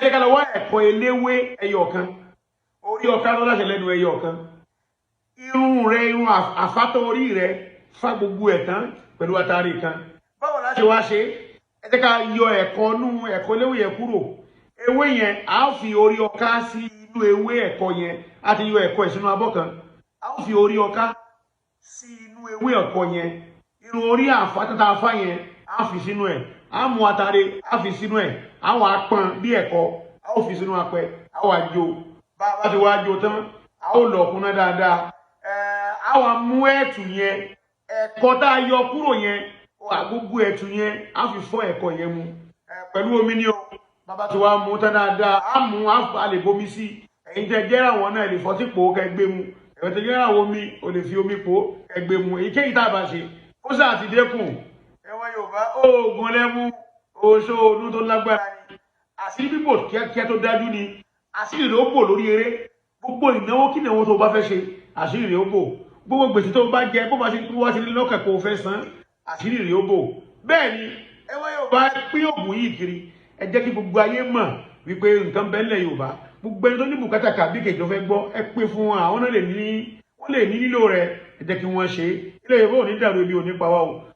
Jẹ́ ká lọ wá ẹ̀kọ́ eléwé ẹyọ kan, orí ọ̀ká tó láṣẹ lẹ́nu ẹyọ kan, irun rẹ, irun àfátọ́ orí rẹ, fá gbogbo ẹ̀ tán pẹ̀lú atari kan. Báwo la ṣe wá ṣe? Ẹ jẹ́ ká yọ ẹ̀kọ́ nú ẹ̀kọ́ eléwé yẹn kúrò. Ewé yẹn, a ó fi orí ọká sí inú ewé ẹ̀kọ́ yẹn. A ti yọ ẹ̀kọ́ ẹ̀ sínú abọ́ kan, a ó fi orí ọká sí inú ewé ẹ̀kọ́ yẹn. Irun orí àfátátá afá yẹn, a fi sínú ẹ̀. A mú atare, a fi sínú ẹ̀. A wà pọn bí ẹ̀kọ́, a ó fi sínú apẹ, a wà jó. Bá a bá ti wá jó tán, a ó lọ kúnná dáadáa. A wà mú ẹ̀tù yẹn, ẹ̀kọ́ tá a yọ kúrò yẹn, wà gbogbo ẹ̀tù yẹn, a fi fọ́ ẹ̀kọ́ yẹn mu pẹ̀lú omi ní o. Bàbá tí wàá mú tán dáadáa, a mú a lè bomi sí. Ẹ̀yin tẹ́ jẹ́ àwọn náà lè fọtí pò ó kẹ́ gbé mu. Ẹ̀yin tẹ́ jẹ́ àwọn omi, o lè fi omi pò ó kẹ́ gbé mu. Èyíkéyìí tá a bá ṣe kó sáà ti dẹ́kun. Ẹ̀wọ̀n Yorùbá, oògùn lẹ́mú oṣó onú tó lágbára ni. Àṣírí bíbò kíákíá tó dájú ni. Àṣírí rẹ̀ ó bò lórí eré. Gbogbo ìnáwó kí ìnáwó tó bá fẹ́ ṣe, àṣírí rẹ̀ ó bò. Gbogbo gbèsè tó bá jẹ, bó bá ṣe wá sí lọ́kàn kó o fẹ́ san, àṣírí rẹ̀ ó bò. Bẹ́ẹ̀ ni ẹ̀wọ̀n Yorùbá, pín oògùn yìí kiri. Ẹ jẹ́ kí gbogbo ayé mọ̀ wípé nǹkan bẹ́ẹ̀ lẹ̀ Yorùbá. Gbogbo ẹni tó ní bùkátà kàbí kejì tó fẹ́ gbọ́, ẹ pé fún wọn. Àwọn náà lè ní, wọ́n lè ní nílò rẹ̀. Ẹ jẹ́ kí wọ́n ṣe é. Ilẹ̀ Yorùbá ò ní dàrú, ibi ò ní pa wá o.